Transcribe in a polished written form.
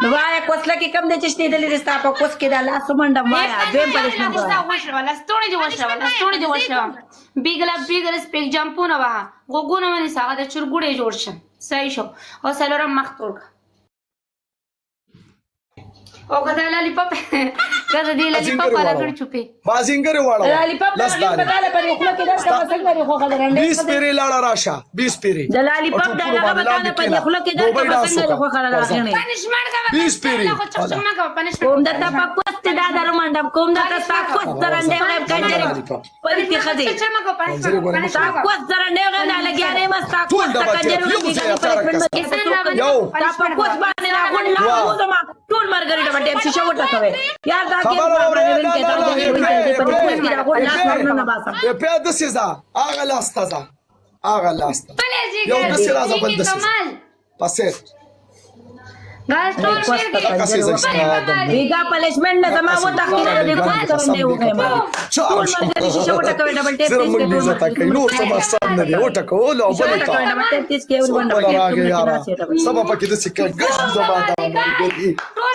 نو وایه کوسله کې کم دی چې شنېدلې دي ستا په کوس کې دا لاس ومنډم وایه دویم پنشمنټ وایه. وشلوه لستوڼې دې وشلوه لستوڼې دې وشلوه بیګله بیګله سپیک جمپونه وهه غوږونه ونیسه هغه د چرګوړی جوړ شه صحیح شو او څلورم مخ تور کړه او که دا لالیپاپ که د دې لالیپاپ والا کړ چوپې مازینګر واړه لالیپاپ لس د دانې بداله په دې خوله کې درته به څنګه دې خوښه درنډې 20 پیرې لاړه راشه 20 پیرې د لالیپاپ دا هغه به تاله په دې خوله کې درته به څنګه دې خوښه راغلی پنشمنټ کوه 20 پیرې خو چک چک مه کوه پنشمنټ کوم د تا په کوس ته دا درمنډم کوم د تا ستا کوس درنډې غیب کنجرې پلیتې ښځې چک مه کوه پنشمنټ ستا کوس درنډې غیب دا لګیا نه یم ستا ټول کوس ته ډبل کنجرې یو ځای پلیتمنټ یو. تا په کوس باندې راغونډ دوه. لاړ وزم ټول مرګري ډبل ټیپ شیشه وټکوي یار دا کې خبر اورې باندې نه کې نه دا نه کې په کوس کې راغونډ لاس ورنه نه باسم په د سزا هغه لاس ته ځه هغه لاس ته یو داسې راځه بل داسې ځه. کمال پسې ګاز ټول شیر کې دغسې ځه ستا د بیګا پنشمنټ نه زما و تخکې د دې کوس درنډې وغیم ټول مرګري شیشه وټکوي ډبل ټیپ زه موږ بې عزته کوي نور څه مقصد نه دی وټکول او بل وټکوي تا ډبل ټیپ تیز کې ور څوک ډبل بل راغی ټیپ یاره سبا پکې داسې کږ شي زما دا ملګري ټول